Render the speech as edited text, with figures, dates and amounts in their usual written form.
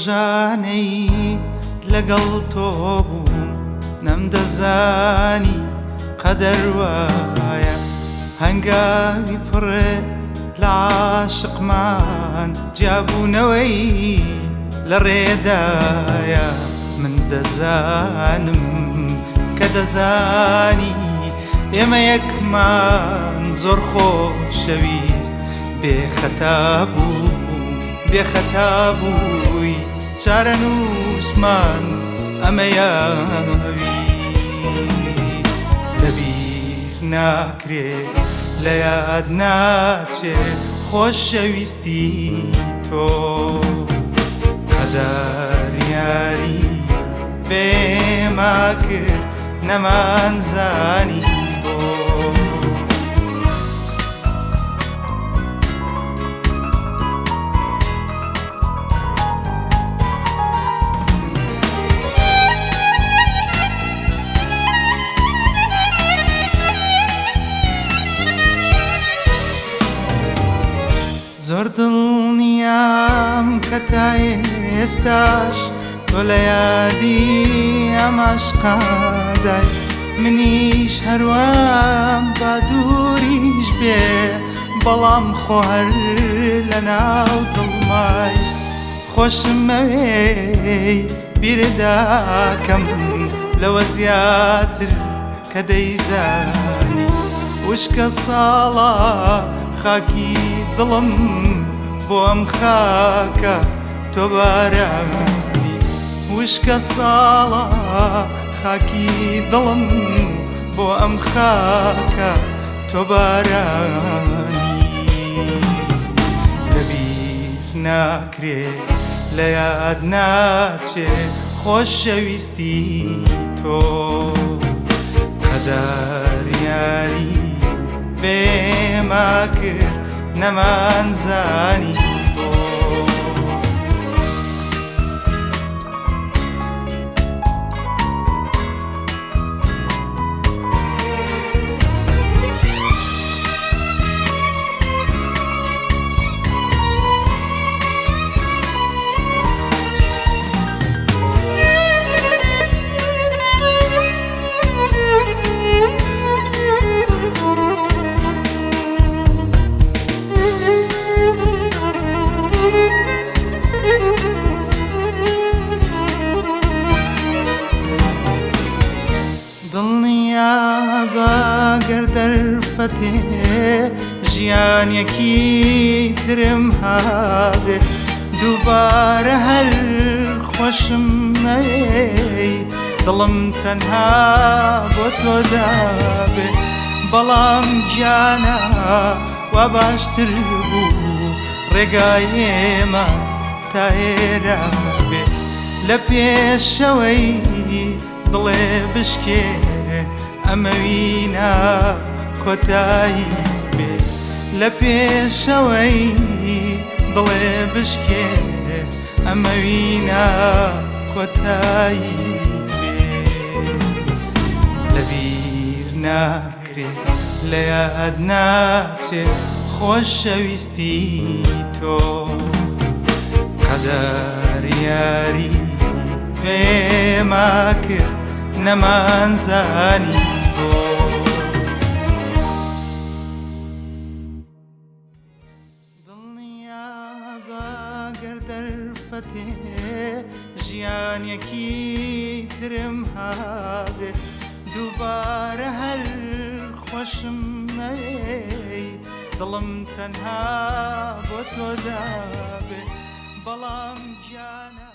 ڕۆژانەی لەگەڵ تۆ بووم نەمدەزانی قەدەر وایە هەنگاوی پڕێ لە عاشقمان جیابوونەوەی لە ڕێدایە من دەزانم کە دەزانی ئێمە یەکمان زۆر خۆشەویست بێخەتا بوو بێخەتا بووی چارەنووسمان ئەمەیاوی لەبیر ناکرێ لە یاد ناچێ خۆشەویستی تۆ قەدەر یاری بێما کرد نەمانزانی بۆ. زۆر دڵنیام کە تا ئێستاش تۆ لە یادی ئەم عەشقادای، منیش هەروام با دووریش بێ، بەڵام خۆ هەر لە ناو دڵمای. خۆشمەوێی بیرداکەم لەوە زیاتر کە دەیزانی، وشکە ساڵە خاکی دڵم بۆ ئەم خاکە تۆ بارانی، وشکە ساڵە خاکی دڵم بۆ ئەم خاکە تۆ بارانی. لەبیر ناکرێ لە یاد ناچێ خۆشەویستی تۆ قەدەر یاری بێما کرد نەمانزانی بۆ. دڵنیابە گەر دەرفەتێ ژیانێکی ترم هەبێ، دووبارە هەر خۆشم مەوێی، دڵم تەنها بۆ تۆ دابێ، بەڵام گیانە وا باشتر بوو ڕێگای ئێمە تا ئێرە بێ، لە پێشەوەی دڵێ بشکێ ئەمەوینا کۆتایی بێ، لە پێشەوەی دڵێ بشکێ ئەمەوینا کۆتایی بێ. لەبیر ناکرێ لە یاد ناچێ خۆشەویستی تۆ قەدەر یاری پێما کرد نەمانزانی بۆ. دڵنیابە گەر دەرفەتێ ژیانێکی ترم هەبێ، دووبارە هەر خۆشم مەوێی، دڵم تەنها بۆ تۆ دابێ، بەڵام گیانە.